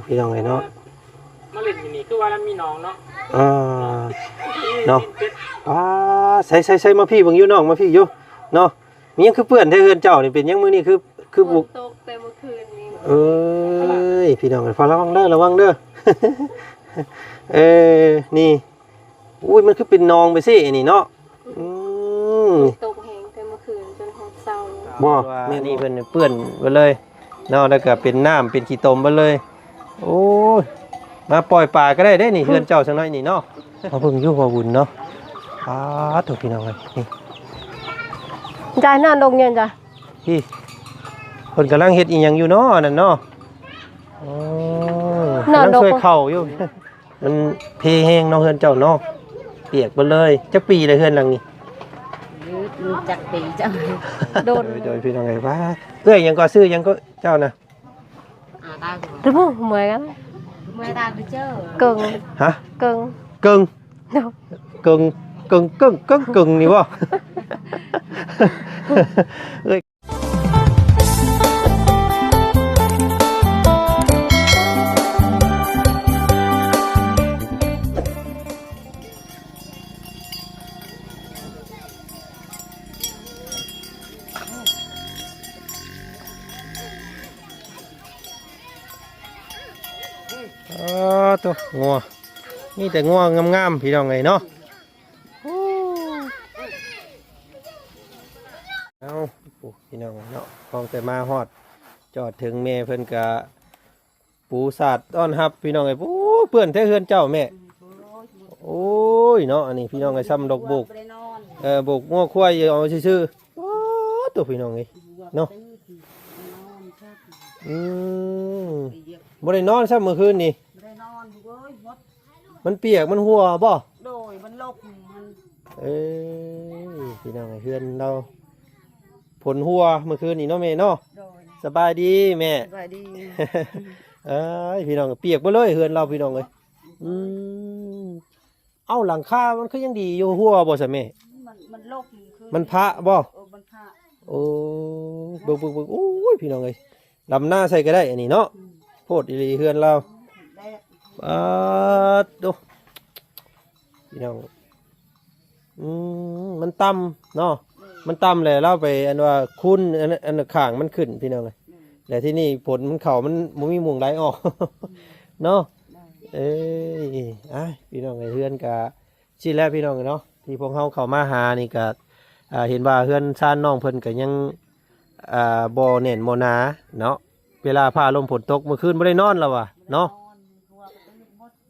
ພີ່ນ້ອງເອີຍເນາະ ມາຫຼິ້ນຢູ່ນີ້ຄືວ່າມັນມີໜອງເນາະ ອ່າ ເນາະ ອ່າ ໃສ່ໆໆ ມາພີ້ເບິ່ງຢູ່ນ້ອງ ມາພີ້ຢູ່ເນາະ ມີຫຍັງຄືເປື້ອນແທ້ເຮືອນເຈົ້ານີ້ ເປັນຫຍັງມື້ນີ້ຄື ຄື ຝົນຕົກແຕ່ເມື່ອຄືນນີ້ ເອີຍ ພີ່ນ້ອງເອີຍ ລະວັງເດີ ລະວັງເດີ ເອີ ນີ້ ອຸ້ຍ ມັນຄືເປັນໜອງໄປຊີ້ອັນນີ້ເນາະ ອືມ ຝົນຕົກແຮງແຕ່ເມື່ອຄືນຈົນຮອດເຊົ້າ ບໍ່ ແມ່ນນີ້ເພິ່ນເປື້ອນເບິດເລີຍເນາະ ແລ້ວກໍເປັນນ້ຳເປັນຂີ້ຕົມເບິດເລີຍ ໂອ້ຍ ມາປ່ອຍປາກໍໄດ້ເດ້ນີ້ ເຮືອນເຈົ້າສັກໜ້ອຍນີ້ເນາະ ມາເບິ່ງຢູ່ບໍ່ບຸນເນາະ ປາດໂທ້ ພີ່ນ້ອງເອີຍ ນີ້ ຈາຍນານດົງເຢັນຈ້ະ ນີ້ ເພິ່ນກຳລັງເຮັດອີ່ຫຍັງຢູ່ເນາະ ອັນນັ້ນເນາະ ໂອ້ ນານດົງ ກຳລັງຊ່ວຍເຂົ້າຢູ່ ມັນເພແຮງເນາະ ເຮືອນເຈົ້າເນາະ ປຽກເບິດເລີຍ ຈັກປີແລ້ວເຮືອນຫຼັງນີ້ ຈັກປີຈັກ ໂດນ ໂດຍ ໂດຍ ພີ່ນ້ອງເອີຍ ວ່າ ເອື້ອຍຫຍັງກໍ ຊື່ຫຍັງກໍ ເຈົ້ານະ ອ່າ ຕາ ລະບໍ່ເມື່ອຍກັນ ເມື່ອຍຕາໄປເຈີ ເກິ່ງ ຮະ ເກິ່ງ ເກິ່ງ ເກິ່ງ ເກິ່ງ ເກິ່ງ ເກິ່ງ ເກິ່ງນີ້ບໍ່ ເອີຍ ອໍ ໂທ້ ງົວ ມີແຕ່ງົວງາມໆ ພີ່ນ້ອງເອີຍເນາະ ໂອ້ ເອົາ ໂອ້ ພີ່ນ້ອງເອີຍເນາະ ຂອງແຕ່ມາຮອດ ຈອດເຖິງແມ່ເພິ່ນກະ ປູສາດຕ້ອນຮັບ ພີ່ນ້ອງເອີຍ ໂອ້ ເປື້ອນແທ້ເຮືອນເຈົ້າແມ່ ໂອ້ຍເນາະ ອັນນີ້ ພີ່ນ້ອງເອີຍ ຊ່ຳດອກໂບກ ບໍ່ໄດ້ນອນ ເອີ ໂບກງົວຄວາຍເອົາຊື່ໆ ໂອ້ ໂທ້ ພີ່ນ້ອງເອີຍເນາະ ອືມ ບໍ່ໄດ້ນອນຊ້ຳມື້ຄືນນີ້ ບໍ່ໄດ້ນອນ ລູກເອີຍ ມັນປຽກ ມັນຮົ່ວບໍ່? ໂດຍ ມັນລົກ ມັນ ເອີ ພີ່ນ້ອງ ເຮືອນລາວ ຝົນຮົ່ວມື້ຄືນນີ້ເນາະແມ່ເນາະ ໂດຍ ສະບາຍດີແມ່ ສະບາຍດີ ເອີຍ ພີ່ນ້ອງ ປຽກເບິດເລີຍເຮືອນລາວ ພີ່ນ້ອງເອີຍ ອືມ ເອົ້າ ຫຼັງຄາມັນຄືຍັງດີຢູ່ ຮົ່ວບໍ່ຊະແມ່? ມັນ ມັນລົກ ມັນພະບໍ່? ເອີ ມັນພະ ໂອ້ ເບິ່ງໆໆ ໂອ້ຍ ພີ່ນ້ອງເອີຍ ດຳນາໃສ່ກໍໄດ້ອັນນີ້ເນາະ ອືມ ໂພດອີ່ຫຼີເຮືອນລາວ ແດດ ປາດໂທ້ ພີ່ນ້ອງ ອືມ ມັນຕ່ຳເນາະ ອືມ ມັນຕ່ຳແຫຼະ ລາວໄປ ອັນວ່າ ຄູນ ອັນ ອັນຂ້າງມັນຂຶ້ນ ພີ່ນ້ອງເອີຍ ອືມ ແລ້ວທີນີ້ຝົນມັນເຂົ້າ ມັນບໍ່ມີໝ່ອງໄຫຼອອກ ອືມ ເນາະ ອືມ ເອີຍ ອ້າຍ ພີ່ນ້ອງເອີຍ ເຮືອນກະ ຊີ້ແຫຼະ ພີ່ນ້ອງເນາະ ທີ່ພວກເຮົາເຂົ້າມາຫານີ້ກະ ອ່າ ເຫັນວ່າເຮືອນຊານນ້ອງເພິ່ນກະຍັງ ອ່າ ບໍ່ແໜ້ນບໍ່ໜາເນາະ ເວລາຟ້າລົມຝົນຕົກ ມື້ຄືນບໍ່ໄດ້ນອນລະວ່າເນາະ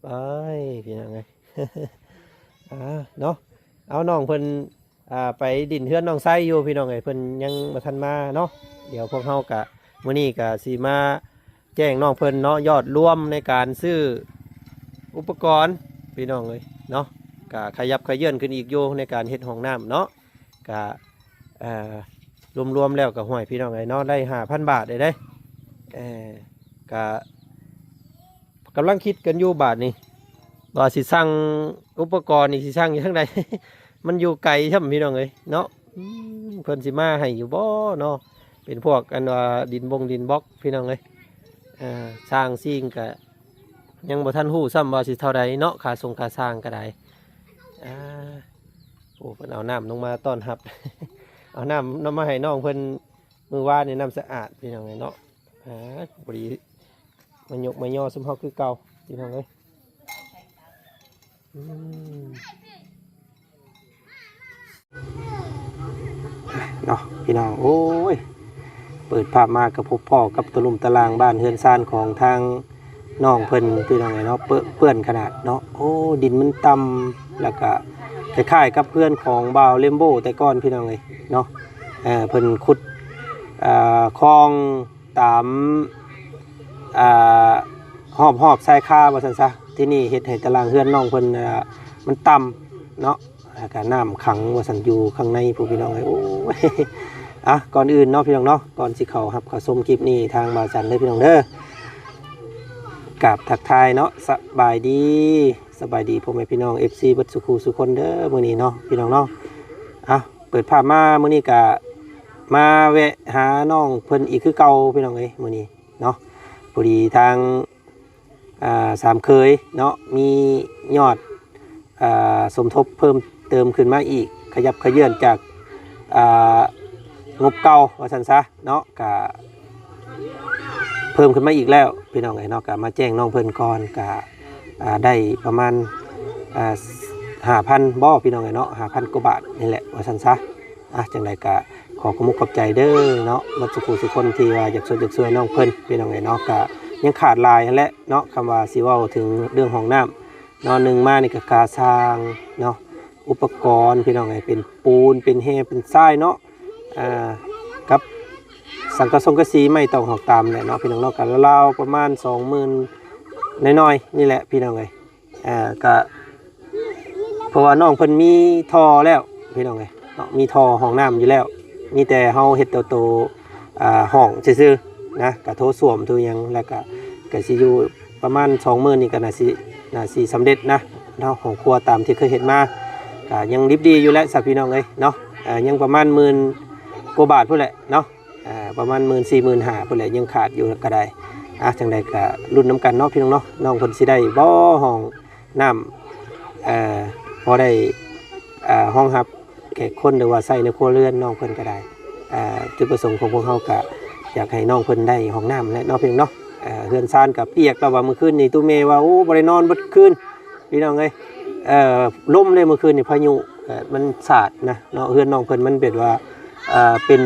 ອ້າຍ ພີ່ນ້ອງເອີຍ ອ່າ ເນາະ ເອົາ ນ້ອງເພິ່ນ ອ່າ ໄປດິນເຮືອນນ້ອງໄຊຢູ່ ພີ່ນ້ອງເອີຍ ເພິ່ນຍັງບໍ່ທັນມາເນາະ ດຽວພວກເຮົາກະ ມື້ນີ້ກະຊິມາ ແຈ້ງນ້ອງເພິ່ນເນາະ ຍອດລວມໃນການຊື້ອຸປະກອນ ພີ່ນ້ອງເອີຍເນາະ ກະຂະຫຍັບຂະເຍື່ອນຂຶ້ນອີກຢູ່ໃນການເຮັດຫ້ອງນ້ຳເນາະ ກະ ເອີ ລວມໆແລ້ວກະ ຫ້ວຍ ພີ່ນ້ອງເອີຍເນາະ ໄດ້ຫ້າພັນບາດເດ້ ເອີ ກະກຳລັງຄິດກັນຢູ່ບາດນີ້ ວ່າຊິສັ່ງອຸປະກອນນີ້ ຊິສັ່ງຢູ່ທາງໃດ ມັນຢູ່ໄກຊ້ຳ ພີ່ນ້ອງເອີຍເນາະ ອືມ ເພິ່ນຊິມາໃຫ້ຢູ່ບໍ່ເນາະ ເປັນພວກ ອັນວ່າ ດິນບົງດິນບລັອກ ພີ່ນ້ອງເອີຍ ເອີ ຊ່າງຊິງກະຍັງບໍ່ທັນຮູ້ຊ້ຳວ່າຊິເທົ່າໃດເນາະ ຄ່າສົ່ງຄ່າຊ່າງກະໄດ້ ອ່າ ໂອ້ ເພິ່ນເອົານ້ຳລົງມາຕ້ອນຮັບ ເອົານ້ຳ ນ້ຳມາໃຫ້ນ້ອງເພິ່ນ ມື້ວານນີ້ນ້ຳສະອາດ ພີ່ນ້ອງເອີຍເນາະ ອ່າ ພໍດີມາຍົກມາຍໍຊຸມເຮົາຄືເກົ່າ ພີ່ນ້ອງເອີຍ ອືມ ເນາະ ພີ່ນ້ອງ ໂອ້ຍ ເປີດພາບມາກໍພົບພໍ້ກັບຕະລຸ່ມຕະລ່າງບ້ານເຮືອນຊານຂອງທາງນ້ອງເພິ່ນ ພີ່ນ້ອງເອີຍເນາະ ເປິ ເປື້ອນຂະໜາດເນາະ ໂອ້ ດິນມັນຕ່ຳ ແລ້ວກະຄ້າຍໆກັບເຮືອນຂອງບ່າວເຣນໂບແຕ່ກ່ອນ ພີ່ນ້ອງເອີຍເນາະ ເອີ ເພິ່ນຂຸດ ເອີ ຄອງ ຕາມ ອ່າ ຮອບ ຮອບຊາຍຄາວ່າຊັ້ນຊະ ທີ່ນີ້ເຮັດໃຫ້ຕາລ່າງເຮືອນນ້ອງເພິ່ນ ອ່າ ມັນຕ່ຳເນາະ ແລ້ວກະນ້ຳຂັງວ່າຊັ້ນ ຢູ່ຂ້າງໃນພຸ້ນ ພີ່ນ້ອງເອີຍ ໂອ້ຍ ອ່ະ ກ່ອນອື່ນເນາະ ພີ່ນ້ອງເນາະ ກ່ອນຊິເຂົ້າຮັບເຂົ້າຊົມຄລິບນີ້ ທາງບ່າວສັນເດີ ພີ່ນ້ອງເດີ ກາບທັກທາຍເນາະ ສະບາຍດີ ສະບາຍດີພໍ່ແມ່ພີ່ນ້ອງ ເອັຟຊີ ເບິດສູ່ຄູ່ສູ່ຄົນເດີ ມື້ນີ້ເນາະ ພີ່ນ້ອງເນາະ ອ່ະ ເປີດພາບມາ ມື້ນີ້ກະມາແວະຫານ້ອງເພິ່ນອີກຄືເກົ່າ ພີ່ນ້ອງເອີຍ ມື້ນີ້ ເນາະ ພໍດີທາງ ອ່າ ສາມເຂີຍເນາະ ມີຍອດ ອ່າ ສົມທົບເພີ່ມເຕີມຂຶ້ນມາອີກ ຂະຫຍັບຂະເຫຍື່ອນຈາກ ອ່າ ງົບເກົ່າວ່າຊັ້ນຊະເນາະ ກະເພີ່ມຂຶ້ນມາອີກແລ້ວພີ່ນ້ອງເອີຍເນາະ ກະມາແຈ້ງນ້ອງເພິ່ນກ່ອນ ກະ ອ່າ ໄດ້ປະມານ ອ່າ ຫ້າພັນບໍ່ພີ່ນ້ອງເອີຍເນາະ ຫ້າພັນກວ່າບາດນີ້ແຫຼະວ່າຊັ້ນຊະ. ອ່ະ ຈັ່ງໃດກະຂໍຂອບມຸກຂອບໃຈເດີເນາະ ໝົດສູ່ຜູ້ສູ່ຄົນທີ່ວ່າຢາກຊ່ວຍ ຢາກຊ່ວຍນ້ອງເພິ່ນພີ່ນ້ອງເອີຍເນາະ ກະຍັງຂາດຫຼາຍຫັ້ນແຫຼະເນາະ ຄຳວ່າຊິເວົ້າເຖິງເລື່ອງຫ້ອງນ້ຳເນາະ ໜຶ່ງມານີ້ກະຄ່າຊ່າງເນາະ ອຸປະກອນພີ່ນ້ອງເອີຍ ເປັນປູນ ເປັນແຮ່ ເປັນຊາຍເນາະ ອ່າ ກັບສັງກະສົງກະສີ ໄມ້ຕອກຫອກຕາມແຫຼະເນາະ ພີ່ນ້ອງເນາະ ກະລາວໆປະມານສອງໝື່ນໜ້ອຍໆນີ້ແຫຼະພີ່ນ້ອງເອີຍ. ເອີ ກະ ເພາະວ່ານ້ອງເພິ່ນມີທໍ່ແລ້ວພີ່ນ້ອງເອີຍເນາະ ມີທໍ່ຫ້ອງນ້ຳຢູ່ແລ້ວ ມີແຕ່ເຮົາເຮັດໂຕ ໂຕ ອ່າ ຫ້ອງຊື່ໆນະ ກະໂຖສ້ວມໂຖຫຍັງ ແລ້ວກະ ກະຊິຢູ່ປະມານສອງໝື່ນນີ້ກະໜ້າຊິ ໜ້າຊິສຳເລັດນະເນາະ ຫ້ອງຄົວຕາມທີ່ເຄີຍເຮັດມາ ກະຍັງດິບດີຢູ່ແຫຼະຊະພີ່ນ້ອງເອີຍເນາະ ເອີ ຍັງປະມານໝື່ນກວ່າບາດພຸ້ນແຫຼະເນາະ ອ່າ ປະມານໝື່ນສີ່ໝື່ນຫ້າພຸ້ນແຫຼະ ຍັງຂາດຢູ່ກະໄດ້. ອ່າ ຈັ່ງໃດກະລຸ້ນນຳກັນເນາະພີ່ນ້ອງເນາະ ນ້ອງເພິ່ນຊິໄດ້ບໍ່ຫ້ອງນ້ຳ ເອີ ພໍໄດ້ ອ່າ ຮອງຮັບແຂກຄົນ ຫຼືວ່າໃຊ້ໃນຄົວເຮືອນນ້ອງເພິ່ນກະໄດ້. ອ່າ ຈຸດປະສົງຂອງພວກເຮົາກະຢາກໃຫ້ນ້ອງເພິ່ນໄດ້ຫ້ອງນ້ຳແຫຼະເນາະພີ່ນ້ອງເນາະ ເຮືອນຊານກະປຽກ ແຕ່ວ່າມື້ຄືນນີ້ຕູ້ແມ່ວ່າ ໂອ້ ບໍ່ໄດ້ນອນເບິດຄືນພີ່ນ້ອງເອີຍ ເອີ ລົມເດ້ມື້ຄືນນີ້ ພາຍຸ ເອີ ມັນສາດນະເນາະ ເຮືອນນ້ອງເພິ່ນມັນແບບວ່າ ເອີ ເປັນ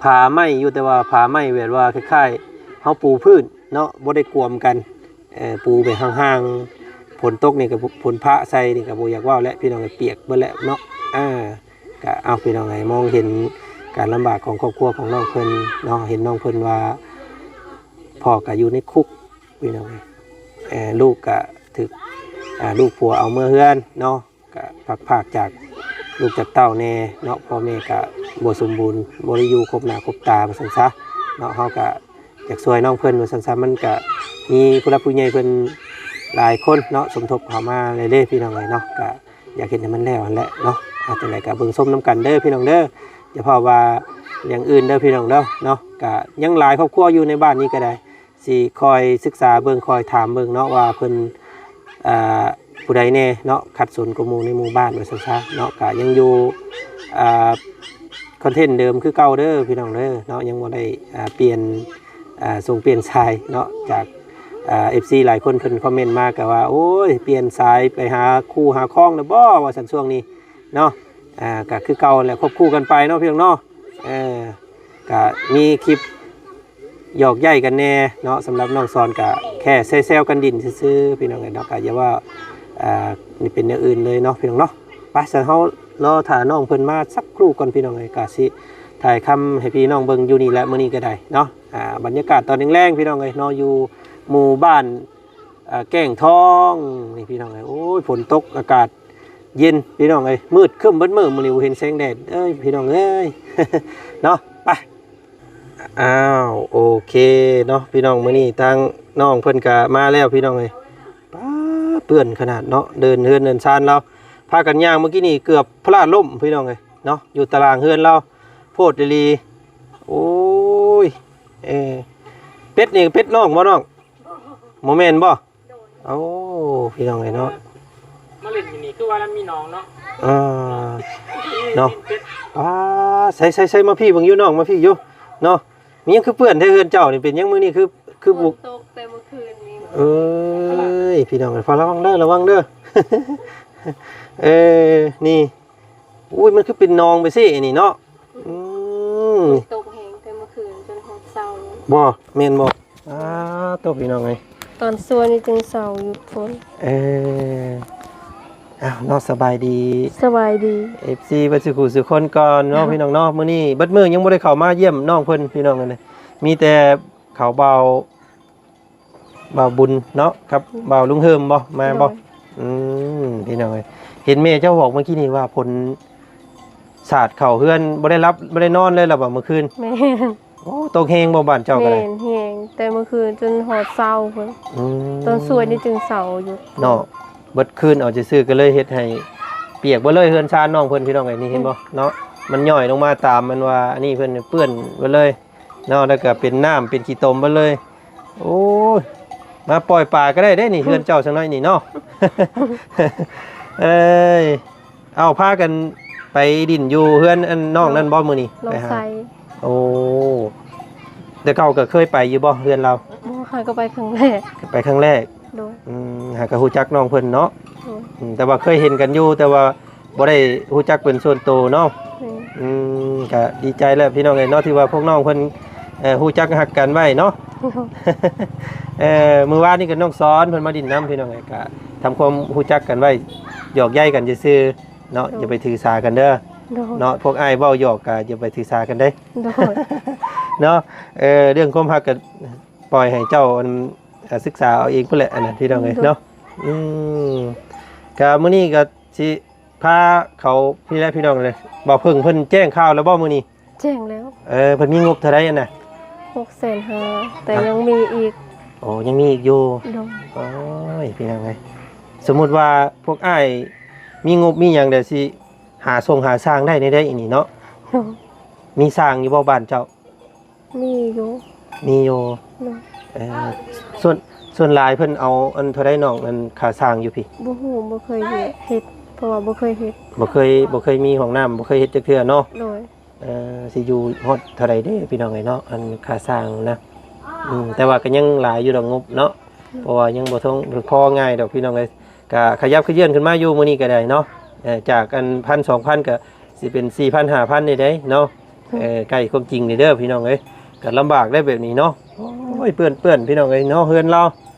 ຜ້າໄມ້ຢູ່ ແຕ່ວ່າຜ້າໄມ້ແບບວ່າຄ້າຍໆເຮົາປູພື້ນເນາະ ບໍ່ໄດ້ກວມກັນ ເອີ ປູແບບຫ່າງໆ ຝົນຕົກນີ້ກະຝົນພະໃສ່ນີ້ກະບໍ່ຢາກເວົ້າແຫຼະພີ່ນ້ອງ ປຽກເບິດແຫຼະເນາະ ເອີ ກະເອົາພີ່ນ້ອງເອີຍ ມອງເຫັນການລຳບາກຂອງຄອບຄົວຂອງນ້ອງເພິ່ນເນາະ ເຫັນນ້ອງເພິ່ນວ່າພໍ່ກະຢູ່ໃນຄຸກພີ່ນ້ອງເອີຍ ເອີ ລູກກະຖືກ ອ່າ ລູກຜົວເອົາເມືອເຮືອນເນາະ ກະພັດພາກຈາກລູກຈາກເຕົ້າແດ່ເນາະ ພໍ່ແມ່ກະບໍ່ສົມບູນ ບໍ່ໄດ້ຢູ່ຄົບໜ້າຄົບຕາວ່າຊັ້ນຊະເນາະ ເຮົາກະຢາກຊ່ວຍນ້ອງເພິ່ນວ່າຊັ້ນຊະ ມັນກະມີຜູ້ຫຼັກຜູ້ໃຫຍ່ເພິ່ນຫຼາຍຄົນເນາະ ສົມທົບເຂົ້າມາເລື້ອຍໆ ພີ່ນ້ອງເອີຍເນາະ ກະຢາກເຮັດໃຫ້ມັນແລ້ວຫັ້ນແຫຼະເນາະ ອ່າ ຈັ່ງໃດກະເບິ່ງຊົມນຳກັນເດີພີ່ນ້ອງເດີ ຢ່າເວົ້າວ່າຢ່າງອື່ນເດີພີ່ນ້ອງເດີເນາະ ກະຍັງຫຼາຍຄອບຄົວຢູ່ໃນບ້ານນີ້ກະໄດ້ ຊິຄອຍສຶກສາເບິ່ງ ຄອຍຖາມເບິ່ງເນາະ ວ່າເພິ່ນ ອ່າ ຜູ້ໃດແດ່ເນາະ ຂັດສົນກວ່າໝູ່ໃນໝູ່ບ້ານວ່າຊັ້ນຊະເນາະ ກະຍັງຢູ່ ອ່າ ຄອນເທັນເດີມຄືເກົ່າເດີພີ່ນ້ອງເດີເນາະ ຍັງບໍ່ໄດ້ ອ່າ ປ່ຽນ ອ່າ ຊົງປ່ຽນສາຍເນາະ ຈາກ ອ່າ ເອັຟຊີຫຼາຍຄົນເພິ່ນຄອມເມັນມາກະວ່າ ໂອ້ຍ ປ່ຽນສາຍໄປຫາຄູ່ຫາຄອງແລ້ວບໍ່ ວ່າຊັ້ນຊ່ວງນີ້ເນາະ ອ່າ ກະຄືເກົ່າແຫຼະ ຄວບຄູ່ກັນໄປເນາະພີ່ນ້ອງເນາະ ເອີ ກະມີຄລິບ ຫຍອກເຍີ້າກັນແດ່ເນາະ ສຳລັບນ້ອງສອນກະແຄ່ແຊວໆກັນຫຼິ້ນຊື່ໆ ພີ່ນ້ອງເອີຍເນາະ ກະຢ່າວ່າ ອ່າ ນີ້ເປັນແນວອື່ນເລີຍເນາະ ພີ່ນ້ອງເນາະ ໄປ ຊັ້ນເຮົາລໍຖ້ານ້ອງເພິ່ນມາສັກຄູ່ກ່ອນ ພີ່ນ້ອງເອີຍ ກະຊິຖ່າຍທຳໃຫ້ພີ່ນ້ອງເບິ່ງຢູ່ນີ້ແຫຼະ ມື້ນີ້ກະໄດ້ເນາະ ອ່າ ບັນຍາກາດຕອນແລງໆ ພີ່ນ້ອງເອີຍເນາະ ຢູ່ໝູ່ບ້ານ ອ່າ ແກ້ງທອງນີ້ ພີ່ນ້ອງເອີຍ ໂອ້ຍ ຝົນຕົກ ອາກາດເຢັນ ພີ່ນ້ອງເອີຍ ມືດຄຶ້ມເບິດມື້ ມື້ນີ້ບໍ່ເຫັນແສງແດດເອີຍ ພີ່ນ້ອງເອີຍ ເນາະ ໄປ ອ້າວ ໂອເຄເນາະ ພີ່ນ້ອງ ມື້ນີ້ທາງນ້ອງເພິ່ນກະມາແລ້ວ ພີ່ນ້ອງເອີຍ ປ້າ ເປື້ອນຂະໜາດເນາະ ເດີ່ນເຮືອນເດີ່ນຊານລາວ ພາກັນຍ່າງ ມື້ກີ້ນີ້ເກືອບພະລາດລົ້ມ ພີ່ນ້ອງເອີຍເນາະ ຢູ່ຕາລ່າງເຮືອນລາວ ໂພດອີ່ຫຼີ ໂອ້ຍ ເອີ ເປັດນີ້ເປັດນ້ອງບໍ່ນ້ອງ? ບໍ່ແມ່ນບໍ່? ໂອ້ ພີ່ນ້ອງເອີຍເນາະ ມາຫຼິ້ນຢູ່ນີ້ຄືວ່າມັນມີໜອງເນາະ ເອີ ເນາະ ອ່າ ໃສ່ໆໆ ມາພີ້ເບິ່ງຢູ່ນ້ອງ ມາພີ້ຢູ່ເນາະ ມີຫຍັງຄືເປື້ອນແທ້ເຮືອນເຈົ້ານີ້ ເປັນຫຍັງມື້ນີ້ຄື ຄື ຝົນຕົກແຕ່ເມື່ອຄືນນີ້ ເອີຍ ພີ່ນ້ອງເອີຍ ລະວັງເດີ ລະວັງເດີ ເອີ ນີ້ ອຸ້ຍ ມັນຄືເປັນໜອງໄປຊີ້ນີ້ເນາະ ອືມ ຝົນຕົກແຮງແຕ່ເມື່ອຄືນຈົນຮອດເຊົ້າ ບໍ່ ແມ່ນບໍ່? ອ້າ ໂຕ ພີ່ນ້ອງເອີຍ ຕອນຊວນນີ້ຈຶ່ງເຊົາ ຢຸດຝົນ ເອີ ອ້າວ ເນາະ ສະບາຍດີ ສະບາຍດີ ເອັຟຊີ ເບິດສູ່ຜູ້ສູ່ຄົນກ່ອນເນາະ ພີ່ນ້ອງເນາະ ມື້ນີ້ເບິດມື້ຍັງບໍ່ໄດ້ເຂົ້າມາຢ້ຽມນ້ອງເພິ່ນ ພີ່ນ້ອງເອີຍ ມີແຕ່ເຂົາເບົາ ບ່າວບຸນເນາະ ກັບບ່າວລຸງເຮີມບໍ່ ມາບໍ່? ໂດຍ ອືມ ພີ່ນ້ອງເອີຍ ເຫັນແມ່ເຈົ້າບອກເມື່ອກີ້ນີ້ວ່າຝົນສາດເຂົ້າເຮືອນ ບໍ່ໄດ້ຫຼັບບໍ່ໄດ້ນອນເລີຍລະບໍ່ເມື່ອຄືນ? ແມ່ນ ໂອ້ ຕົກແຮງບໍ່ບ້ານເຈົ້າກະໄດ້? ແມ່ນ ແຮງ ແຕ່ເມື່ອຄືນຈົນຮອດເຊົ້າພຸ້ນ ອືມ ຕອນຊວນນີ້ຈຶ່ງເຊົາຢູ່ເນາະ ເບິດຄືນເອົາຊື່ໆ ກະເລີຍເຮັດໃຫ້ປຽກເບິດເລີຍ ເຮືອນຊານນ້ອງເພິ່ນ ພີ່ນ້ອງເອີຍ ນີ້ເຫັນບໍ່ ອືມ ເນາະ ມັນຍ້ອຍລົງມາຕາມ ມັນວ່າອັນນີ້ເພິ່ນເປື້ອນເບິດເລີຍ ເນາະ ແລ້ວກະເປັນນ້ຳເປັນຂີ້ຕົມເບິດເລີຍ ໂອ້ຍ ມາປ່ອຍປາກໍໄດ້ເດ້ນີ້ ເຮືອນເຈົ້າສັກໜ້ອຍນີ້ເນາະ. ເອີຍ ເອົາ ພາກັນໄປດິນຢູ່ເຮືອນອັນນ້ອງນັ້ນບໍ່ມື້ນີ້? ນ້ອງໄຊ. ໂອ້ ແຕ່ເກົ່າກໍເຄີຍໄປຢູ່ບໍ່ເຮືອນລາວ? ບໍ່ ຫາກໍໄປຄັ້ງແລກ. ໄປຄັ້ງແລກ. ໂດຍ. ອືມ ຫາກໍຮູ້ຈັກນ້ອງເພິ່ນເນາະ. ໂດຍ. ອືມ ແຕ່ວ່າເຄີຍເຫັນກັນຢູ່ ແຕ່ວ່າບໍ່ໄດ້ຮູ້ຈັກເປັນສ່ວນໂຕເນາະ. ໂດຍ. ອືມ ກໍດີໃຈແລ້ວພີ່ນ້ອງເອີຍເນາະ ທີ່ວ່າພວກນ້ອງເພິ່ນ ເອີ ຮູ້ຈັກຮັກກັນໄວ້ເນາະ. ໂດຍ. ເອີ ມື້ວານນີ້ກໍນ້ອງສອນເພິ່ນມາດິນນຳພີ່ນ້ອງເອີຍ ກໍທຳຄວາມຮູ້ຈັກກັນໄວ້ ຫຍອກໃຢກັນຊື່ໆເນາະ. ໂດຍ. ຢ່າໄປຖືສາກັນເດີ. ໂດຍ. ເນາະ ພວກອ້າຍເວົ້າຫຍອກກໍຢ່າໄປຖືສາກັນເດ້. ໂດຍ. ເນາະ ເອີ ເລື່ອງຄວາມຮັກກໍປ່ອຍໃຫ້ເຈົ້າ ອັນ ອາ ສຶກສາເອົາເອງພຸ້ນແຫຼະ ອັນນັ້ນ ພີ່ນ້ອງເອີຍ ໂດຍ ເນາະ. ອືມ ກະມື້ນີ້ກະຊິພາເຂົາ ພີ່ແຫຼະ ພີ່ນ້ອງເອີຍ. ບ່າວເພິ່ງເພິ່ນແຈ້ງຂ່າວແລ້ວບໍ່ມື້ນີ້? ແຈ້ງແລ້ວ. ເອີ ເພິ່ນມີງົບເທົ່າໃດຫັ້ນນະ? ຫົກແສນຫ້າ ແຕ່ ຮະ? ຍັງມີອີກ. ໂອ້ ຍັງມີອີກຢູ່. ໂດຍ. ໂອ້ຍ ພີ່ນ້ອງເອີຍ ສົມມຸດວ່າພວກອ້າຍມີງົບມີຫຍັງ ແລ້ວຊິຫາຊົງຫາຊ່າງໄດ້ແນວໃດນີ້ເນາະ. ໂດຍ. ມີຊ່າງຢູ່ບໍ່ບ້ານເຈົ້າ? ມີຢູ່. ມີຢູ່. ໂດຍ. ເອີ ສ່ວນ ສ່ວນຫຼາຍເພິ່ນເອົາອັນເທົ່າໃດນ້ອງ ອັນຄ່າຊ່າງຢູ່ພີ້? ບໍ່ຮູ້ ບໍ່ເຄີຍເຮັດ ເພາະວ່າບໍ່ເຄີຍເຮັດ. ບໍ່ເຄີຍ ບໍ່ເຄີຍມີຫ້ອງນ້ຳ ບໍ່ເຄີຍເຮັດຈັກເທື່ອເນາະ. ໂດຍ. ເອີ ຊິຢູ່ຮອດເທົ່າໃດເດ້ພີ່ນ້ອງເອີຍເນາະ ອັນຄ່າຊ່າງນະ. ອືມ ແຕ່ວ່າກໍຍັງຫຼາຍຢູ່ດອກງົບເນາະ. ໂດຍ. ເພາະວ່າຍັງບໍ່ເຖິງພໍງ່າຍດອກພີ່ນ້ອງເອີຍ. ກະຂະຫຍັບຂະເຍື່ອນຂຶ້ນມາຢູ່ມື້ນີ້ກໍໄດ້ເນາະ. ເອີ ຈາກອັນພັນສອງພັນກໍຊິເປັນສີ່ພັນຫ້າພັນນີ້ເດ້ເນາະ. ໂດຍ. ເອີ ໃກ້ຄວາມຈິງນີ້ເດີພີ່ນ້ອງເອີຍ ກໍລຳບາກໄດ້ແບບນີ້ເນາະ. ໂອ້ຍ ເປື້ອນໆ ພີ່ນ້ອງເອີຍເນາະ ເຮືອນລາວ.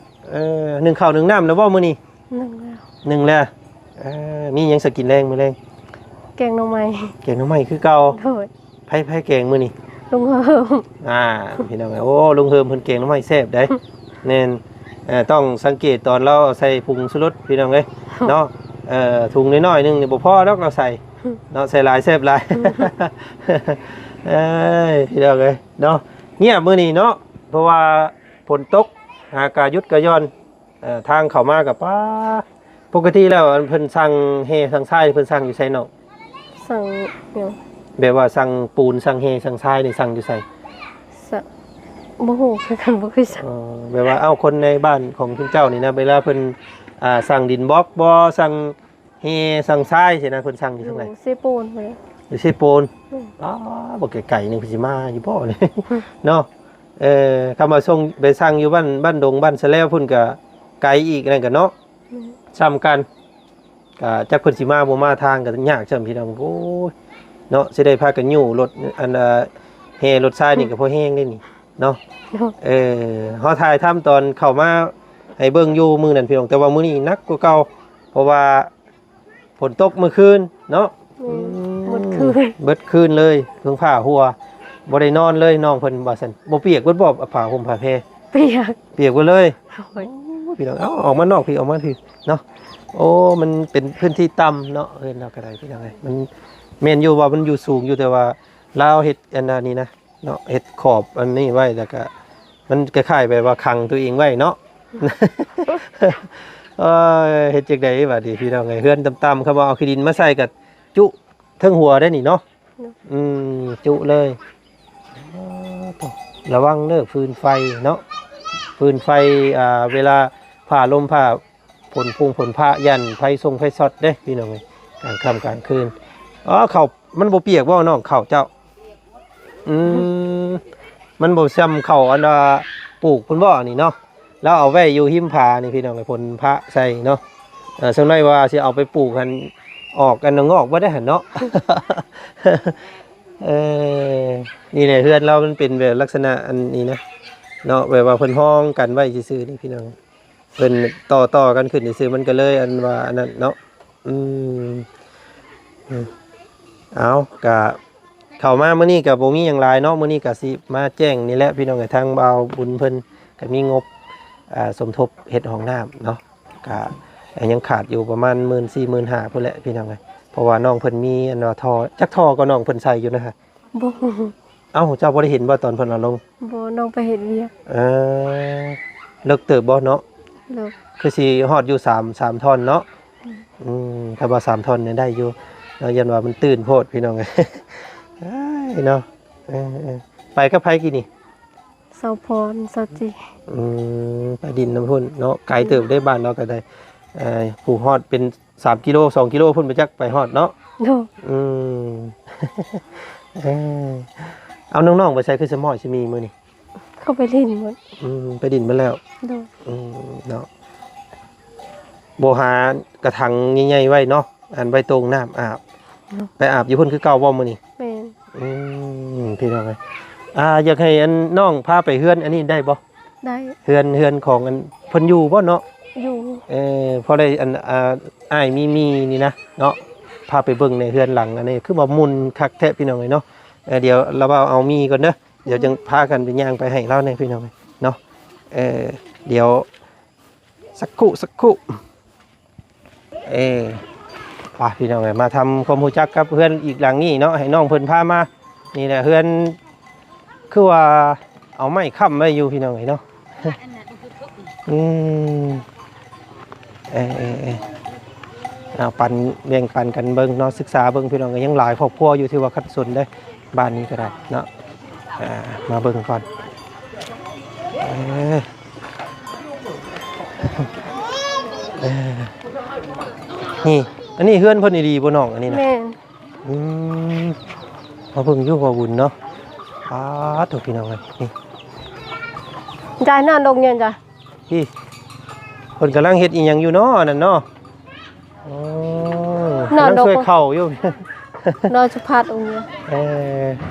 ເອີ ໜຶ້ງເຂົ້າໜຶ້ງນ້ຳແລ້ວບໍ່ມື້ນີ້? ໜຶ້ງແລ້ວ. ໜຶ້ງແລ້ວ. ເອີ ມີຫຍັງສະກິນແລງມື້ແລງ? ແກງໜໍ່ໄມ້. ແກງໜໍ່ໄມ້ຄືເກົ່າ. ໂດຍ. ໃຜ ໃຜແກງມື້ນີ້? ລຸງເຮີມ. ອ່າ ພີ່ນ້ອງເອີຍ ໂອ້ ລຸງເຮີມເພິ່ນແກງໜໍ່ໄມ້ແຊບໄດ໋. ແມ່ນ. ເອີ ຕ້ອງສັງເກດຕອນລາວເອົາໃສ່ຜົງຊູລົດພີ່ນ້ອງເອີຍເນາະ. ເອີ ຖົງນ້ອຍໆໜຶ່ງນີ້ບໍ່ພໍດອກລາວໃສ່ເນາະ ໃສ່ຫຼາຍແຊບຫຼາຍ. ເອີຍ ພີ່ນ້ອງເອີຍເນາະ ງຽບມື້ນີ້ເນາະ ເພາະວ່າຝົນຕົກ ຫາກະຢຸດກະຢ່ອນ. ເອີ ທາງເຂົ້າມາກໍ ປາ ປົກກະຕິແລ້ວ ອັນເພິ່ນສັ່ງແຮ່ສັ່ງຊາຍ ເພິ່ນສັ່ງຢູ່ໃສນ້ອງ? ສັ່ງຫຍັງ? ແບບວ່າສັ່ງປູນ ສັ່ງແຮ່ ສັ່ງຊາຍນີ້ສັ່ງຢູ່ໃສ? ສະ ບໍ່ຮູ້ຄືກັນ ບໍ່ເຄີຍສັ່ງ. ອໍ ແບບວ່າ ເອົ້າ ຄົນໃນບ້ານຂອງເຈົ້ານີ້ນະ ເວລາເພິ່ນ ອ່າ ສັ່ງດິນບລັອກບໍ ສັ່ງແຮ່ ສັ່ງຊາຍຊີ້ນະ ເພິ່ນສັ່ງຢູ່ທາງໃດ? ຢູ່ເຊໂປນພຸ້ນແຫຼະ. ຢູ່ເຊໂປນ. ອືມ. ປາ ບໍ່ໄກໆ ນີ້ເພິ່ນຊິມາຢູ່ບໍ່ນີ້ເນາະ? ເອີ ຄຳວ່າສົ່ງໄປສັ່ງຢູ່ບ້ານ ບ້ານດົງ ບ້ານສະແລວພຸ້ນກະໄກອີກ ນັ້ນກະເນາະ. ແມ່ນ. ສ່ຳກັນ ກະຈັກເພິ່ນຊິມາບໍ່ມາ ທາງກະຍາກຊ້ຳພີ່ນ້ອງ. ໂອ້ຍ ເນາະ ຊິໄດ້ພາກັນຍູ້ລົດ ອັນ ເອີ ແຮ່ລົດຊາຍນີ້ກະພໍແຮງເດ້ນີ້ເນາະ. ໂດຍ. ເອີ ເຮົາຖ່າຍທຳຕອນເຂົ້າມາໃຫ້ເບິ່ງຢູ່ມື້ນັ້ນພີ່ນ້ອງ ແຕ່ວ່າມື້ນີ້ໜັກກວ່າເກົ່າ ເພາະວ່າ ຝົນຕົກມື້ຄືນເນາະ. ແມ່ນ. ອືມ ເບິດຄືນ ເບິດຄືນເລີຍ ເພິ່ງຜ້າຮົ່ວ ບໍ່ໄດ້ນອນເລີຍ ນ້ອງເພິ່ນວ່າຊັ້ນ. ບໍ່ປຽກເບິດບໍ່ ຜ້າຫົ່ມຜ້າແພ? ປຽກ. ປຽກເບິດເລີຍ. ໂອ້ຍ ໂອ້ຍ ພີ່ນ້ອງ ເອົາ ອອກມານອກພີ້ ອອກມາພີ້ເນາະ. ໂອ້ ມັນເປັນພື້ນທີ່ຕ່ຳເນາະ ເຮືອນລາວກໍໄດ້ ພີ່ນ້ອງເອີຍ. ມັນແມ່ນຢູ່ວ່າມັນຢູ່ສູງຢູ່ ແຕ່ວ່າລາວເຮັດອັນນັ້ນນີ້ນະ ເນາະ ເຮັດຂອບອັນນີ້ໄວ້ ແລ້ວກະມັນຄ້າຍໆແບບວ່າຂັງຕົວເອງໄວ້ເນາະ. ເອີຍ ເຮັດຈັ່ງໃດບາດນີ້ພີ່ນ້ອງເອີຍ ເຮືອນຕ່ຳໆ ຄັນວ່າເອົາຂີ້ດິນມາໃສ່ກະຈຸເທິງຫົວໄດ້ນີ້ເນາະ. ເນາະ. ອືມ ຈຸເລີຍ. ລະວັງເດີ ຟືນໄຟເນາະ ຟືນໄຟ ອ່າ ເວລາຟ້າລົມຟ້າ ຝົນພຸ່ງຝົນຟ້າ ຢ້ານໄຟຊົງໄຟຊັອດເດ້ພີ່ນ້ອງເອີຍ ກາງຄ່ຳກາງຄືນ. ອໍ ເຂົ້າມັນບໍ່ປຽກບໍ່ນ້ອງ ເຂົ້າເຈົ້າ? ອືມ ມັນບໍ່ຊ່ຳເຂົ້າອັນວ່າປູກພຸ້ນບໍ່ນີ້ເນາະ. ລາວເອົາໄວ້ຢູ່ຮິມຜານີ້ພີ່ນ້ອງເອີຍ ຝົນຟ້າໃສ່ເນາະ. ເອີ ສ່ວນໃຫຍ່ວ່າຊິເອົາໄປປູກຫັ້ນ ອອກອັນງອກບໍ່ໄດ້ຫັ້ນເນາະ. ເອີ ນີ້ແຫຼະ ເຮືອນລາວມັນເປັນແບບລັກສະນະອັນນີ້ນະເນາະ ແບບວ່າເພິ່ນຮອງກັນໄວ້ຊື່ໆນີ້ພີ່ນ້ອງ. ເພິ່ນຕໍ່ໆກັນຂຶ້ນຊື່ໆ ມັນກໍເລີຍອັນວ່າອັນນັ້ນເນາະ. ອືມ ອືມ ເອົາ ກະເຂົ້າມາມື້ນີ້ກະບໍ່ມີຫຍັງຫຼາຍເນາະ ມື້ນີ້ກະຊິມາແຈ້ງນີ້ແຫຼະພີ່ນ້ອງເອີຍ. ທາງບ່າວບຸນເພິ່ນກະມີງົບ ສົມທົບເຮັດຫ້ອງນ້ຳເນາະ ກະຍັງຂາດຢູ່ປະມານໝື່ນສີ່ ໝື່ນຫ້າພຸ້ນແຫຼະພີ່ນ້ອງເອີຍ. ເພາະວ່ານ້ອງເພິ່ນມີອັນວ່າທໍ່ ຈັກທໍ່ກໍນ້ອງເພິ່ນໃສ່ຢູ່ນະ? ບໍ່ຮູ້. ເອົ້າ ເຈົ້າບໍ່ໄດ້ເຫັນບໍ່ຕອນເພິ່ນເອົາລົງ? ບໍ່ ນ້ອງໄປເຮັດວຽກ. ເອີ ເລິກເຕີບບໍ່ເນາະ? ເລິກ. ຄືຊິຮອດຢູ່ສາມ ສາມທ່ອນເນາະ? ອືມ ອືມ ຖ້າວ່າສາມທ່ອນນີ້ໄດ້ຢູ່ເນາະ ຢ້ານວ່າມັນຕື້ນໂພດພີ່ນ້ອງເອີຍ. ເອີຍ ເນາະ ເອີ ເອີ ໄປກັບໃຜກີ້ນີ້? ສາວພອນ ສາວຈີ ອືມ ໄປດິນນຳພຸ້ນເນາະ ໄກເຕີບເດ້ ບ້ານເຮົາກໍໄດ້ ເອີ ຜູ້ຮອດເປັນສາມກິໂລ ສອງກິໂລພຸ້ນ ໄປຈັກໄປຮອດເນາະ ໂດຍ ອືມ ເອີ ເອົາ ນ້ອງໆໄປໃສ ຄືສະໝ້ອຍສະມີມື້ນີ້? ເຂົາໄປຫຼິ້ນໝົດ ອືມ ໄປດິນໝົດແລ້ວ ໂດຍ ອືມ ເນາະ ບໍ່ຫາກະຖັງໃຫຍ່ໆໄວ້ເນາະ ອັນໄວ້ໂຕ່ງນ້ຳອາບ ໂດຍ ໄປອາບຢູ່ພຸ້ນຄືເກົ່າບໍ່ມື້ນີ້? ແມ່ນ ອືມ ພີ່ນ້ອງເອີຍ ອ່າ ຢາກໃຫ້ອັນນ້ອງພາໄປເຮືອນອັນນີ້ໄດ້ບໍ່? ໄດ້ ເຮືອນ ເຮືອນຂອງອັນເພິ່ນຢູ່ບໍ່ເນາະ? ຢູ່ ເອີ ພໍໄດ້ອັນ ອ່າ ອ້າຍມີມີນີ້ນະເນາະ ພາໄປເບິ່ງໃນເຮືອນຫຼັງອັນນີ້ ຄືວ່າມຸ່ນຄັກແທ້ພີ່ນ້ອງເອີຍເນາະ ເອີ ດຽວລາວເອົາມີກ່ອນເດີ ດຽວ ອືມ ຈັ່ງພາກັນໄປຍ່າງໄປໃຫ້ລາວແດ່ພີ່ນ້ອງເນາະ ເອີ ດຽວ ສັກຄູ່ ສັກຄູ່ ເອີ ໄປພີ່ນ້ອງເອີຍ ມາທຳຄວາມຮູ້ຈັກກັບເຮືອນອີກຫຼັງນີ້ເນາະ ໃຫ້ນ້ອງເພິ່ນພາມາ ນີ້ແຫຼະເຮືອນ ຄືວ່າເອົາໄມ້ຄ້ຳໄວ້ຢູ່ພີ່ນ້ອງເອີຍເນາະ ອືມ ເອີ ເອີ ເອີ ເອົາປັນ ແບ່ງປັນກັນເບິ່ງເນາະ ສຶກສາເບິ່ງພີ່ນ້ອງເອີຍ ຍັງຫຼາຍຄອບຄົວຢູ່ທີ່ວ່າຂັດສົນເດ້ ບ້ານນີ້ກໍໄດ້ເນາະ ອ່າ ມາເບິ່ງກ່ອນ ເອີ ເອີ ນີ້ ອັນນີ້ເຮືອນເພິ່ນອີ່ຫຼີບໍ່ນ້ອງ ອັນນີ້ນະ? ແມ່ນ ອືມ ມາເບິ່ງຢູ່ ບໍ່ບຸນເນາະ ປາດໂທ້ ພີ່ນ້ອງເອີຍ ນີ້ ຈາຍນອນດົງເຢັນຈ້ະ ນີ້ ເພິ່ນກຳລັງເຮັດອີ່ຫຍັງຢູ່ເນາະ ອັນນັ້ນເນາະ? ໂອ້ ນອນ ກຳລັງຊ່ວຍເຂົ້າຢູ່ ນອນສະພັດອົງເຍ ເອີ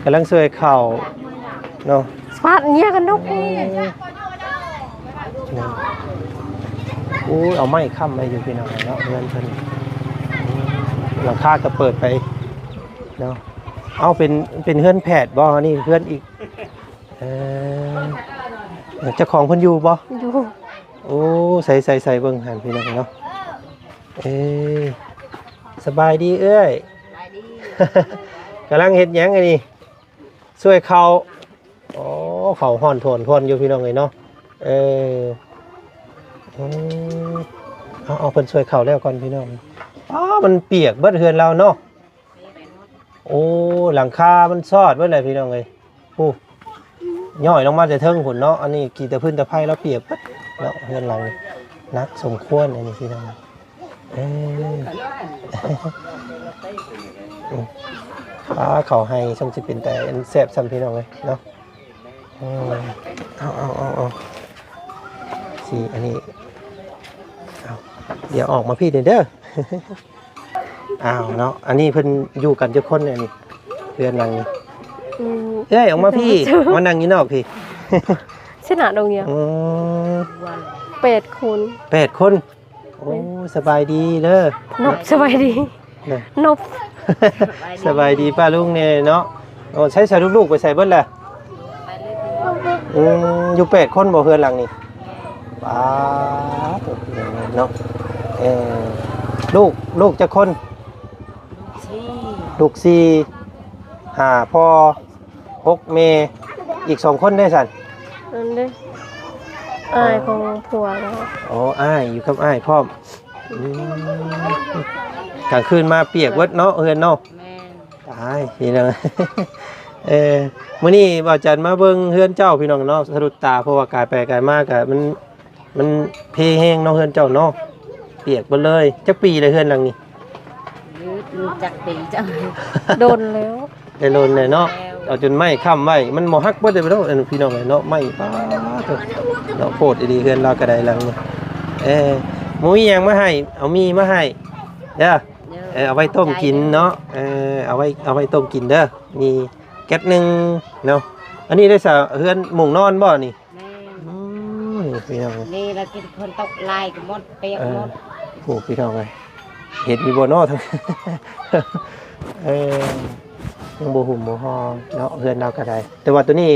ກຳລັງຊ່ວຍເຂົ້າເນາະ ສະພັດເຍກັນນົກ ໂອ້ຍ ເອົາໄມ້ຄ້ຳໄວ້ຢູ່ພີ່ນ້ອງເນາະ ເຮືອນເພິ່ນ ຫຼັງຄາກໍເປີດໄປເນາະ ເອົາ ເປັນ ເປັນເຮືອນແຝດບໍ່? ອັນນີ້ເຮືອນອີກ ເອີ ເຈົ້າຂອງເພິ່ນຢູ່ບໍ່? ຢູ່ ໂອ້ ໃສໆໆ ເບິ່ງຫັ້ນພີ່ນ້ອງເນາະ ເອີ ສະບາຍດີເອື້ອຍ ສະບາຍດີ ກຳລັງເຮັດຫຍັງອັນນີ້? ຊ່ວຍເຂົ້າ ໂອ້ ເຂົ້າຮ້ອນທ່ວນໆຢູ່ພີ່ນ້ອງເອີຍເນາະ ເອີ ອືມ ເອົາ ເອົາ ເພິ່ນຊ່ວຍເຂົ້າແລ້ວກ່ອນພີ່ນ້ອງ ອ້າ ມັນປຽກເບິດເຮືອນລາວເນາະ ໂອ້ ຫຼັງຄາມັນຊອດເບິດແຫຼະພີ່ນ້ອງເອີຍ ຜູ້ ຍ້ອຍລົງມາແຕ່ເທິງພຸ້ນເນາະ ອັນນີ້ກີ່ຕາພື້ນຕາໄພລາວປຽກເບິດເນາະ ເຮືອນຫຼັງນີ້ໜັກສົມຄວນ ອັນນີ້ພີ່ນ້ອງ ເອີ ອືມ ອ່າ ເຂົ້າໄຮ່ຊ່ຳຊິເປັນຕາແຊບຊ່ຳພີ່ນ້ອງເອີຍເນາະ ອືມ ເອົາໆໆໆ ຊິ ອັນນີ້ ເອົາ ດຽວອອກມາພີ້ເດີ ອ້າວເນາະ ອັນນີ້ເພິ່ນຢູ່ກັນຈັກຄົນແດ່ນີ້ ເຮືອນຫຼັງນີ້? ອືມ ເອື້ອຍ ອອກມາພີ້ ມານັ່ງຢູ່ນອກພີ້ ຊະນະດົງເຍ ອືມ ແປດຄົນ ແປດຄົນ ໂອ້ ສະບາຍດີເດີ ນົບ ສະບາຍດີ ນະ ນົບ ສະບາຍດີປ້າລຸງແດ່ເນາະ ໂອ້ ໃຊ້ສາລູກໆໄປໃສເບິດລະ? ອືມ ຢູ່ແປດຄົນບໍ່ເຮືອນຫຼັງນີ້? ປາດໂທ້ ເນາະ ເອີ ລູກ ລູກຈັກຄົນ? ລູກສີ່ ລູກສີ່ ຫ້າ ພໍ່ ຫົກ ແມ່ ອີກສອງຄົນເດ້ຊັ້ນ? ນັ້ນເດ້ ອ້າຍຂອງຜົວເນາະ ອໍ ອ້າຍ ຢູ່ກັບອ້າຍພ້ອມ ອືມ ກາງຄືນມາປຽກເບິດເນາະ ເຮືອນເນາະ ແມ່ນ ຕາຍພີ່ນ້ອງ ເອີ ມື້ນີ້ບ່າວຈັນມາເບິ່ງເຮືອນເຈົ້າພີ່ນ້ອງເນາະ ສະດຸດຕາ ເພາະວ່າກາຍໄປກາຍມາກະມັນ ມັນເພແຮງເນາະ ເຮືອນເຈົ້າເນາະ ປຽກເບິດເລີຍ ຈັກປີແລ້ວເຮືອນຫຼັງນີ້? ຈັກປີເຈົ້າ ດົນແລ້ວ ໄດ້ດົນແລ້ວເນາະ ເອົາຈົນໄມ້ຄ້ຳໄວ້ ມັນບໍ່ຫັກເບິດເດ້ເນາະ ພີ່ນ້ອງເອີຍເນາະ ໄມ້ ປາດໂທ້ ເນາະ ໂພດອີ່ຫຼີ ເຮືອນລາວກໍໄດ້ຫຼັງນີ້ ເອີ ບໍ່ມີຫຍັງມາໃຫ້ ເອົາໝີ່ມາໃຫ້ເດີ ເອີ ເອົາໄວ້ຕົ້ມກິນເນາະ ເອີ ເອົາໄວ້ ເອົາໄວ້ຕົ້ມກິນເດີ ມີແກັດໜຶ່ງເນາະ ອັນນີ້ໄດ້ສະ ເຮືອນມຸງນອນບໍ່ນີ້? ແມ່ນ ອືມ ພີ່ນ້ອງ ນີ້ລະກິນຝົນຕົກຫຼາຍກໍໝົດ ປຽກໝົດ ເອີ ໂອ້ ພີ່ນ້ອງເອີຍ ເຫັນຢູ່ບໍ່ເນາະ ເອີ ຍັງບໍ່ຫຸ້ມບໍ່ຫໍ່ເນາະ ເຮືອນລາວກໍໄດ້ ແຕ່ວ່າໂຕນີ້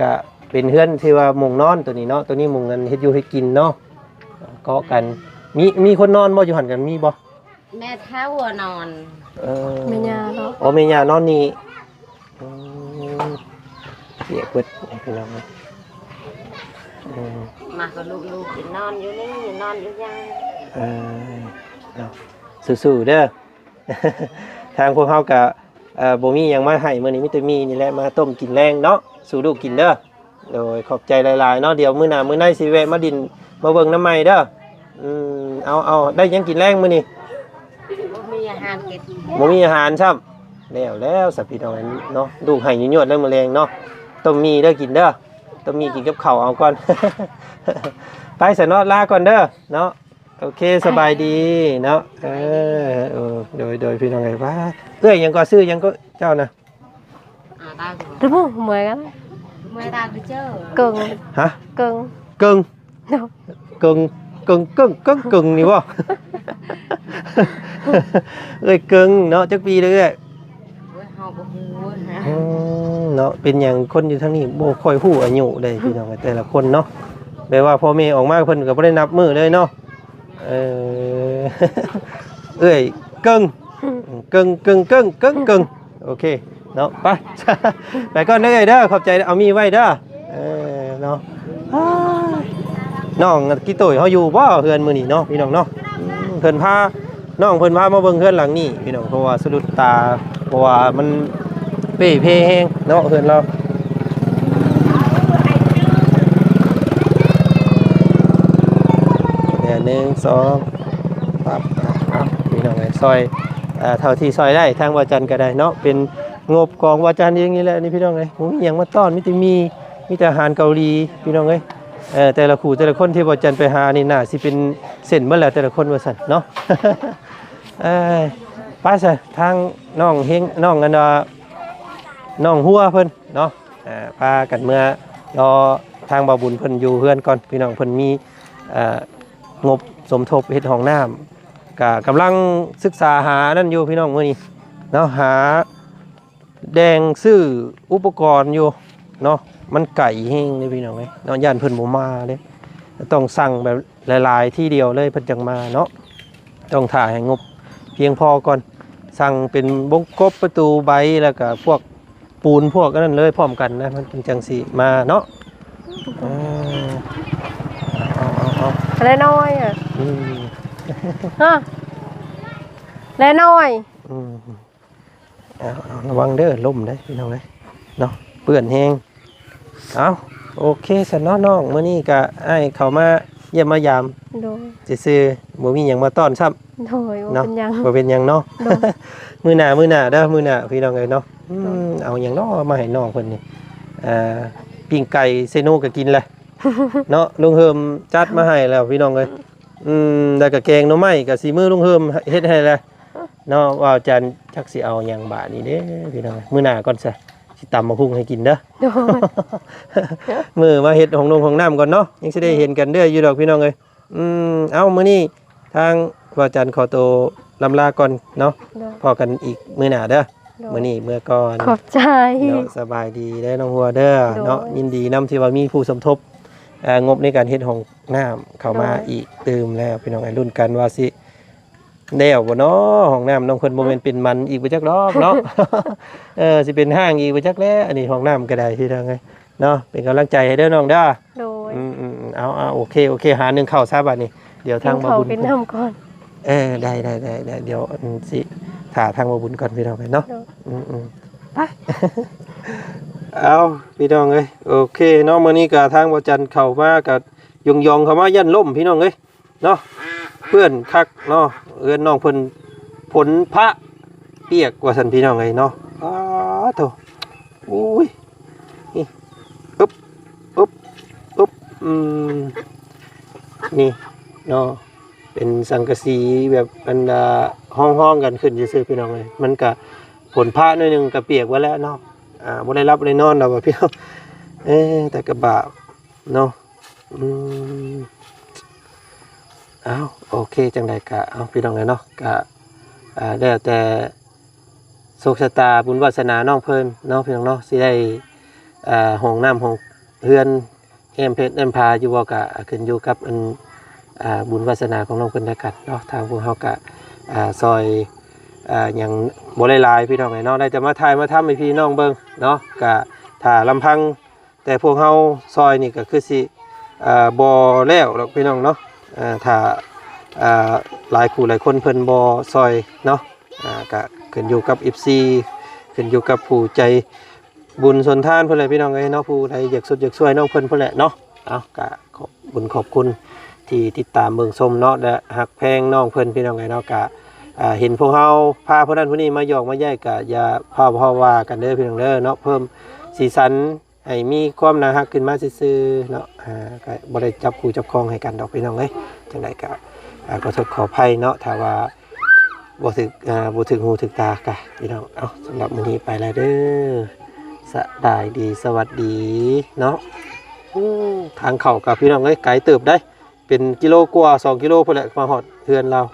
ກະເປັນເຮືອນທີ່ວ່າມຸງນອນໂຕນີ້ເນາະ ໂຕນີ້ມຸງອັນເຮັດຢູ່ເຮັດກິນເນາະ ເກາະກັນ ມີ ມີຄົນນອນບໍ່ຢູ່ຫັ້ນ ກັນມີບໍ່? ແມ່ເຖົ້ານອນ ເອີ ແມ່ຍ່າເນາະ ອໍ ແມ່ຍ່ານອນນີ້ ອືມ ປຽກເບິດພີ່ນ້ອງ ອືມ ມາກໍລູກໆກິນນອນຢູ່ນີ້ ນອນຢູ່ຫຍັງ ເອີ ເນາະ ສູ້ໆເດີ ທາງພວກເຮົາກະ ເອີ ບໍ່ມີຫຍັງມາໃຫ້ ມື້ນີ້ມີແຕ່ໝີ່ນີ້ແຫຼະ ມາຕົ້ມກິນແລງເນາະ ສູ່ລູກກິນເດີ ໂດຍ ຂອບໃຈຫຼາຍໆເນາະ ດຽວມື້ໜ້າມື້ໃນຊິແວະມາດິນມາເບິ່ງນຳໃໝ່ເດີ. ອືມ ເອົາ ເອົາ ໄດ້ຫຍັງກິນແລງມື້ນີ້? ບໍ່ມີອາຫານກິນ ບໍ່ມີອາຫານຊ້ຳ. ແລ້ວ ແລ້ວສະພີ່ນ້ອງເນາະ ລູກໄຫ້ຍວດໆເລີຍມື້ແລງເນາະ. ຕົ້ມໝີ່ເດີກິນເດີ ຕົ້ມໝີ່ກິນກັບເຂົ້າເອົາກ່ອນ. ໄປສະເນາະ ລາກ່ອນເດີເນາະ. ໂອເຄ ສະບາຍດີເນາະ. ເອີ ໂດຍ ໂດຍ ພີ່ນ້ອງເອີຍ ວ່າເອື້ອຍຫຍັງກໍ ຊື່ຫຍັງກໍເຈົ້ານະ? ລະບໍ່ເມື່ອຍກັນ ເກິ່ງ ຮະ ເກິ່ງ ເກິ່ງ ເກິ່ງ ເກິ່ງ ເກິ່ງ ເກິ່ງ ເກິ່ງນີ້ບໍ່? ເອື້ອຍເກິ່ງເນາະ ຈັກປີແລ້ວເອື້ອຍ? ໂອ້ຍ ເຮົາບໍ່ຮູ້ເວີຍ ອືມ ເນາະ ເປັນຫຍັງຄົນຢູ່ທາງນີ້ບໍ່ຄ່ອຍຮູ້ອາຍຸເດ້ ພີ່ນ້ອງ ແຕ່ລະຄົນເນາະ ແບບວ່າພໍ່ແມ່ອອກມາເພິ່ນກໍບໍ່ໄດ້ນັບມື້ເລີຍເນາະ. ເອີ ເອື້ອຍເກິ່ງ ເກິ່ງ ເກິ່ງ ເກິ່ງ ເກິ່ງ ເກິ່ງ ໂອເຄເນາະ ໄປ ໄປກ່ອນເດີເອື້ອຍເດີ ຂອບໃຈ ເອົາມີໄວ້ເດີ. ເອີ ເນາະ ອ້າ ນ້ອງກີໂຕ້ຍເຮົາຢູ່ບໍ່ເຮືອນມື້ນີ້ເນາະ ພີ່ນ້ອງເນາະ? ອືມ ເພິ່ນພາ ນ້ອງເພິ່ນພາມາເບິ່ງເຮືອນຫຼັງນີ້ ພີ່ນ້ອງ ເພາະວ່າສະດຸດຕາ ເພາະວ່າມັນເປ່ເພແຮງເນາະ ເຮືອນລາວ. ແຕ່ໜຶ່ງ ສອງ ປັບ ເອົາ ພີ່ນ້ອງເອີຍ ຊ່ອຍ ເອີ ເທົ່າທີ່ຊ່ອຍໄດ້ ທາງບ່າວຈັນກໍໄດ້ເນາະ ເປັນງົບຂອງບ່າວຈັນເອງນີ້ແຫຼະນີ້ ພີ່ນ້ອງເອີຍ ບໍ່ມີຫຍັງມາຕ້ອນ ມີແຕ່ໝີ່ ມີແຕ່ອາຫານເກົາຫຼີ ພີ່ນ້ອງເອີຍ. ເອີ ແຕ່ລະຄູ່ແຕ່ລະຄົນທີ່ບ່າວຈັນໄປຫານີ້ ໜ້າຊິເປັນເຊັ່ນເບິດແຫຼະ ແຕ່ລະຄົນວ່າຊັ້ນເນາະ. ເອີ ໄປຊະ ທາງນ້ອງເຮງ ນ້ອງ ອັນວ່າ ນ້ອງຫົວເພິ່ນເນາະ ເອີ ພາກັນເມືອລໍທາງບ່າວບຸນເພິ່ນຢູ່ເຮືອນກ່ອນ ພີ່ນ້ອງ ເພິ່ນມີ ເອີ ງົບສົມທົບເຮັດຫ້ອງນ້ຳ ກະກຳລັງສຶກສາຫານັ້ນຢູ່ ພີ່ນ້ອງ ມື້ນີ້ເນາະ ຫາ ແດງຊື້ອຸປະກອນຢູ່ເນາະ ມັນໄກແຮງເດ້ພີ່ນ້ອງເອີຍເນາະ ຢ້ານເພິ່ນບໍ່ມາເດ້ ຕ້ອງສັ່ງແບບຫຼາຍໆທີດຽວເລີຍເພິ່ນຈັ່ງມາເນາະ ຕ້ອງຖ້າໃຫ້ງົບພຽງພໍກ່ອນ ສັ່ງເປັນວົງກົບ ປະຕູໃບ ແລ້ວກະພວກປູນພວກອັນນັ້ນເລີຍພ້ອມກັນນະ ມັນຈຶ່ງຈັ່ງຊິມາເນາະ. ເອີ ເອົາໆໆໆ ແລນ້ອຍອະ ອືມ ຮະ ແລນ້ອຍ ອືມ. ເອົາ ເອົາ ລະວັງເດີ ລົ້ມເດີພີ່ນ້ອງເອີຍເນາະ ເປື້ອນແຮງ. ເອົາ ໂອເຄຊັ້ນເນາະນ້ອງ ມື້ນີ້ກະອ້າຍເຂົ້າມາຢ້ຽມມາຢາມ ໂດຍ ຊື່ໆ ບໍ່ມີຫຍັງມາຕ້ອນຊ້ຳ ໂດຍ ບໍ່ເນາະ ເປັນຫຍັງ ບໍ່ເປັນຫຍັງເນາະ ໂດຍ ມື້ໜ້າ ມື້ໜ້າເດີ ມື້ໜ້າ ພີ່ນ້ອງເອີຍເນາະ. ອືມ ໂດຍ ເອົາຫຍັງເນາະມາໃຫ້ນ້ອງເພິ່ນນີ້ ເອີ ປີ້ງໄກ່ເຊໂນກະກິນແຫຼະເນາະ ລຸງເຮີມຈັດມາໃຫ້ແລ້ວ ພີ່ນ້ອງເອີຍ. ອືມ ແລ້ວກະແກງໜໍ່ໄມ້ກະສີມືລຸງເຮີມເຮັດໃຫ້ແຫຼະ ເນາະ ວ່າວຈັນ ຈັກຊິເອົາຫຍັງບາດນີ້ເດ້ພີ່ນ້ອງ ມື້ໜ້າກ່ອນຊະ ຊິຕຳໝາກຫຸ່ງໃຫ້ກິນເດີ ໂດຍ ມື້ມາເຮັດຫ້ອງນົງຫ້ອງນ້ຳກ່ອນເນາະ ຍັງຊິໄດ້ເຫັນກັນເລື້ອຍຢູ່ດອກພີ່ນ້ອງເອີຍ. ອືມ ເອົາ ມື້ນີ້ທາງວ່າວຈັນຂໍໂຕລຳລາກ່ອນເນາະ ໂດຍ ພໍ້ກັນອີກມື້ໜ້າເດີ ໂດຍ ມື້ນີ້ເມືອກ່ອນ ຂອບໃຈເນາະ ສະບາຍດີເດີນ້ອງຫົວເດີ ໂດຍ ເນາະ ຍິນດີນຳທີ່ວ່າມີຜູ້ສົມທົບ ເອີ ງົບໃນການເຮັດຫ້ອງນ້ຳເຂົ້າມາ ໂດຍ ອີກຕື່ມແລ້ວ ພີ່ນ້ອງເອີຍ ລຸ້ນກັນວ່າຊິ ແລ້ວບໍ່ເນາະ ຫ້ອງນ້ຳນ້ອງເພິ່ນ ບໍ່ແມ່ນເປັນມັນອີກບໍ່ຈັກດອກເນາະ ເອີ ຊິເປັນຮ້າງອີກບໍ່ຈັກແລ້ວ ອັນນີ້ຫ້ອງນ້ຳກໍໄດ້ ພີ່ນ້ອງເອີຍເນາະ ເປັນກຳລັງໃຈໃຫ້ເດີນ້ອງເດີ ໂດຍ ອືມໆໆ ເອົາໆ ໂອເຄ ໂອເຄ ຫາໜຶ້ງເຂົ້າຊະບາດນີ້ ດຽວທາງບ່າວບຸນ ກິນເຂົ້າກິນນ້ຳກ່ອນ ເອີ ໄດ້ໆໆໆ ດຽວ ອັນ ຊິຖ້າທາງບ່າວບຸນກ່ອນ ພີ່ນ້ອງເອີຍເນາະ ໂດຍ ອືມໆ ໄປ ເອົາ ພີ່ນ້ອງເອີຍ ໂອເຄເນາະ ມື້ນີ້ກະທາງບ່າວຈັນເຂົ້າມາກະຢອງໆ ເຂົ້າມາຢ້ານລົ້ມ ພີ່ນ້ອງເອີຍ ເນາະ ເປື້ອນຄັກເນາະ ເຮືອນນ້ອງເພິ່ນ ຝົນພະປຽກວ່າຊັ້ນ ພີ່ນ້ອງເອີຍເນາະ. ອ້າໂທ້ ໂອ້ຍ ນີ້ ອຶບ ອຶບ ອຶບ ອືມ ນີ້ເນາະ ເປັນສັງກະສີແບບ ອັນ ອ່າ ຮອງໆກັນຂຶ້ນຊື່ໆ ພີ່ນ້ອງເອີຍ ມັນກະຝົນພະໜ້ອຍໜຶ່ງກະປຽກເບິດແລ້ວເນາະ ອ່າ ບໍ່ໄດ້ຫຼັບໄດ້ນອນດອກວ່າ ພີ່ນ້ອງ ເອີ ແຕ່ກະບາບເນາະ. ອືມ ເອົ້າ ໂອເຄ ຈັ່ງໃດກະ ເອົາ ພີ່ນ້ອງເອີຍເນາະ ກະ ອ່າ ແລ້ວແຕ່ໂຊກຊະຕາບຸນວາສະໜານ້ອງເພິ່ນເນາະ ພີ່ນ້ອງເນາະ ຊິໄດ້ ອ່າ ຫ້ອງນ້ຳຫ້ອງເຮືອນ ແອ້ມເພັດແອ້ມພາຢູ່ບໍ່ ກະຂຶ້ນຢູ່ກັບ ອັນ ອ່າ ບຸນວາສະໜາຂອງນ້ອງເພິ່ນແລ້ວກັນເນາະ. ທາງພວກເຮົາກະ ອ່າ ຊ່ອຍ ອ່າ ຫຍັງບໍ່ໄດ້ຫຼາຍ ພີ່ນ້ອງເອີຍເນາະ ໄດ້ແຕ່ມາຖ່າຍມາທຳໃຫ້ພີ່ນ້ອງເບິ່ງເນາະ ກະຖ້າລຳພັງ ແຕ່ພວກເຮົາຊ່ອຍນີ້ກໍຄືຊິ ເອີ ບໍ່ແລ້ວດອກພີ່ນ້ອງເນາະ ເອີ ຖ້າ ເອີ ຫຼາຍຄູ່ຫຼາຍຄົນເພິ່ນບໍ່ຊ່ອຍເນາະ ເອີ ກໍຂຶ້ນຢູ່ກັບເອັຟຊີ ຂຶ້ນຢູ່ກັບຜູ້ໃຈ ບຸນສົນທານພຸ້ນແຫຼະພີ່ນ້ອງເອີຍເນາະ ຜູ້ໃດຢາກຊຸດຢາກຊ່ວຍນ້ອງເພິ່ນພຸ້ນແຫຼະເນາະ. ເອົາ ກະຂອບບຸນຂອບຄຸນທີ່ຕິດຕາມເບິ່ງຊົມເນາະ ແລະ ຮັກແພງນ້ອງເພິ່ນພີ່ນ້ອງເອີຍເນາະ. ກະ ອ່າ ເຫັນພວກເຮົາພາຜູ້ນັ້ນຜູ້ນີ້ມາຢອກມາຢາຍ ກະຢ່າພາວວ່າກັນເດີພີ່ນ້ອງເດີເນາະ ເພີ່ມສີສັນ ໃຫ້ມີຄວາມໜ້າຮັກຂຶ້ນມາຊື່ໆເນາະ. ອ່າ ກໍບໍ່ໄດ້ຈັບຄູ່ຈັບຄອງໃຫ້ກັນດອກພີ່ນ້ອງເອີຍ. ຈັ່ງໃດກໍ ອ່າ ຂໍໂທດຂໍອະໄພເນາະ ຖ້າວ່າບໍ່ຖືກ ອ່າ ບໍ່ຖືກຫູຖືກຕາກະພີ່ນ້ອງ. ເອົາ ສຳລັບມື້ນີ້ໄປແລ້ວເດີ ສະບາຍດີ ສະຫວັດດີເນາະ. ໂອ້ ທາງເຂົ້າກະພີ່ນ້ອງເອີຍ ໄກເຕີບໃດ໋ ເປັນກິໂລກວ່າ ສອງກິໂລພຸ້ນແຫຼະ ມາຮອດເຮືອນລາວ.